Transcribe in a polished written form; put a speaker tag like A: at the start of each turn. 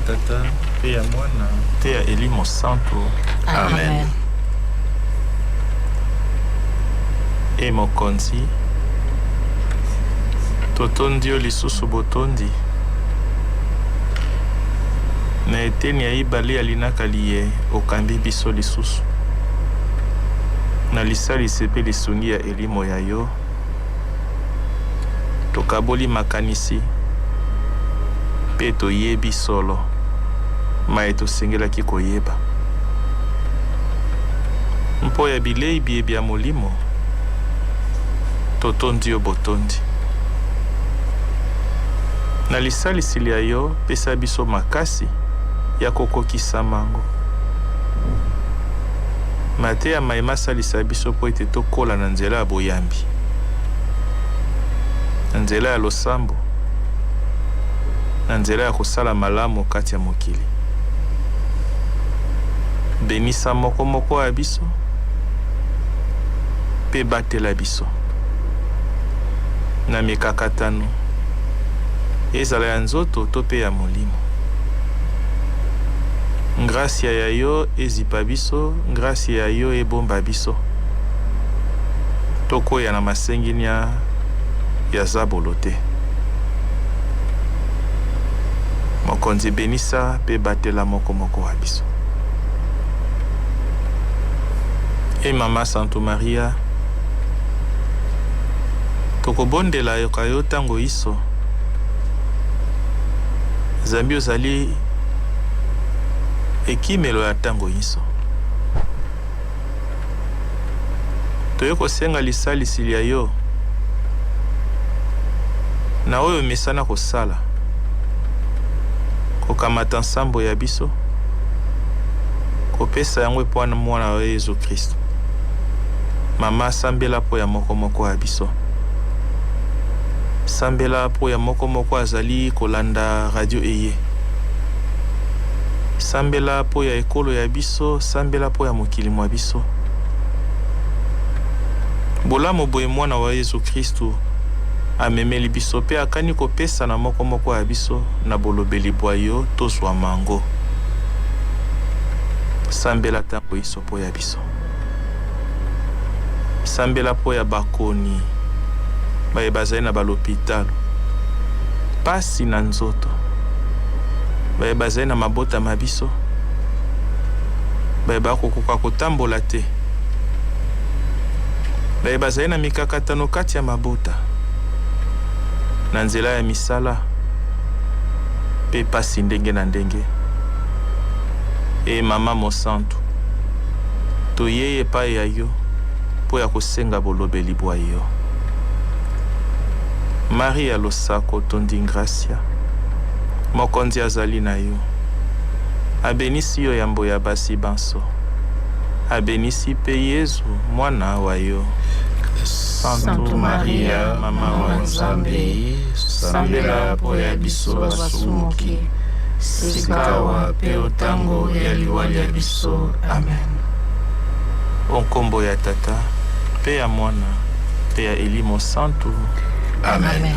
A: Tata mpe ya Mwana mpe ya Elimo Santu.
B: Amen.
A: E Mokonzi, totondi yo lisusu botondi na eteni ya ibale ya linaka liye okambi biso lisusu na lisalisi mpe lisungi ya Elimo ya yo. Tokaboli makanisi mpe toyebi solo maye tosengelaki koyeba. Mpo ya bilei biye bya molimo, totondi yo botondi. Na lisalisi lya yo, pesa biso makasi ya kokokisa mango. Mateya maye masalisa biso mpo ete tokola na nzela ya boyambi, na nzela ya losambo, na nzela ya kosala malamu kati ya mokili. Benisa moko moko ya biso mpe batela biso na mikakatano, ezala ya nzoto to mpe ya molimo. Ngrasia ya yo ezipa biso, ngrasia ya yo ebomba biso. Tokweya na masenginya ya zabolo te. Mokonzi benisa pe batela moko moko wa biso. E Mama Santu Maria, tokobondela yoka yo tango iso, zambi ozali ekimelo ya ntango inso. Toye kosenga lisalisi lya yo na oyo omesana kosala, kokamata nsambo ya biso, kopesa yango epo na Mwana wa yo Yezu Kristu. Mama, sambela mpo ya moko moko ya biso. Sambela mpo ya moko moko azali kolanda radio eye. Sambela mpo ya ekolo ya biso, sambela mpo ya mokili mwa biso. Bolamu boye Mwana wa Yezu Kristu amemeli biso mpe akani kopesa na moko moko ya biso na bolobeli bwa yo tozwa mango. Sambela tango inso mpo ya biso. Sambela mpo ya bakoni baye bazali na balopitalo, pasi na nzoto, baye bazali na mabota ma biso, baye bakokoka kotambola te, baye bazali na mikakatano kati ya mabota, na nzela ya misala mpe pasi ndenge na ndenge. E Mama Mosantu, toyei epai ya yo mpo ya kosenga bolobeli bwa yo. Maria losako otondi ngrasia, Mokonzi azali na yo. Abenisi yo yambo ya basi banso, abenisi mpe Yezu mwana wa yo.
B: Santu Maria, Mama wa Nzambe, sambela mpo ya biso basumuki, sikawa mpe o tango ya liwa lya biso. Amen.
A: O nkombo ya Tata, mpe ya Mwana, mpe ya Elimo Santu.
B: Amen.